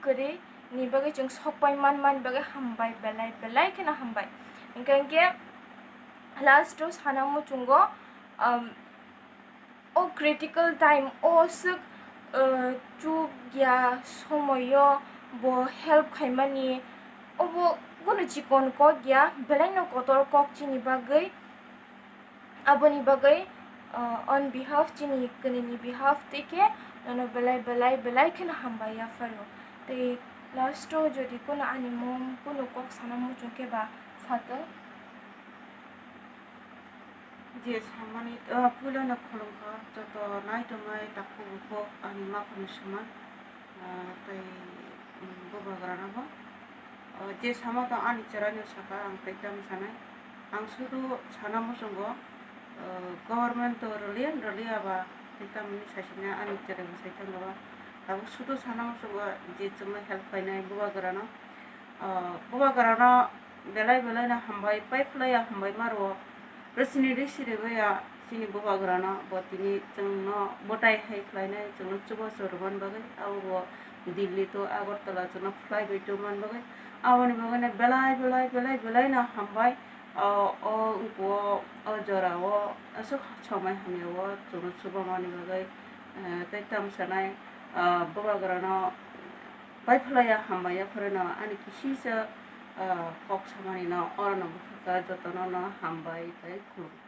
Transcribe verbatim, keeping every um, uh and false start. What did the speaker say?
kwrwi ni bagwi chwng sok pai man mani bagwi hambai, belai belai kheno hambai. Hwnkhe, hwnkhe last o sana muchungo, um, o critical time o swk, uh, chuk ya somoyo bo help khaimani, obo bono chikon kok ya, belaino kotor kok chini bagwi. Aboni bagwi, uh, on behalf chini kwnwini behalf tei khe nono belai belai belai kheno hambai ya phano. Tei last o jodi kono ani mom kono kok sana muchung khe ba phato. Je samani, uh, puilano khulumkha joto nai tongnai takhuk bukhuk ani maphano swnam. Ah, tei, mm, bubagrano bo, ah, je sama tong ani chwraino saka ang tei tamo sanai. Ang sudu sana muchungo, ah, government to rwliya rwliya ba tei tamoni saisina ani chwrai bo sai thangba. Tabuk sudu sana muchungo je chwngno help khainai bubagrano, ah, bubagrano belai belai no hambai, pai phlai ya hambai ma rwo. Rwsini risi rwbaya chini bubagrano bo tini chwngno bwtai hai khlainai, chwngno chubachu rwmani bagwi, abo bo Delhi to Agartala chwngno phlai bai tongmani bagwi. Aboni bagwino belai belai belai belai no hambai. O, o, o, o jora o aswk somai hamya o chwngno chubamani bagwi, eh, tei tamo sanai, ah, bubagrano pai phlai ya hambai ya phano ani kisisa, ah, kok samani no oro no bwkha jotono no hambai tei khulum.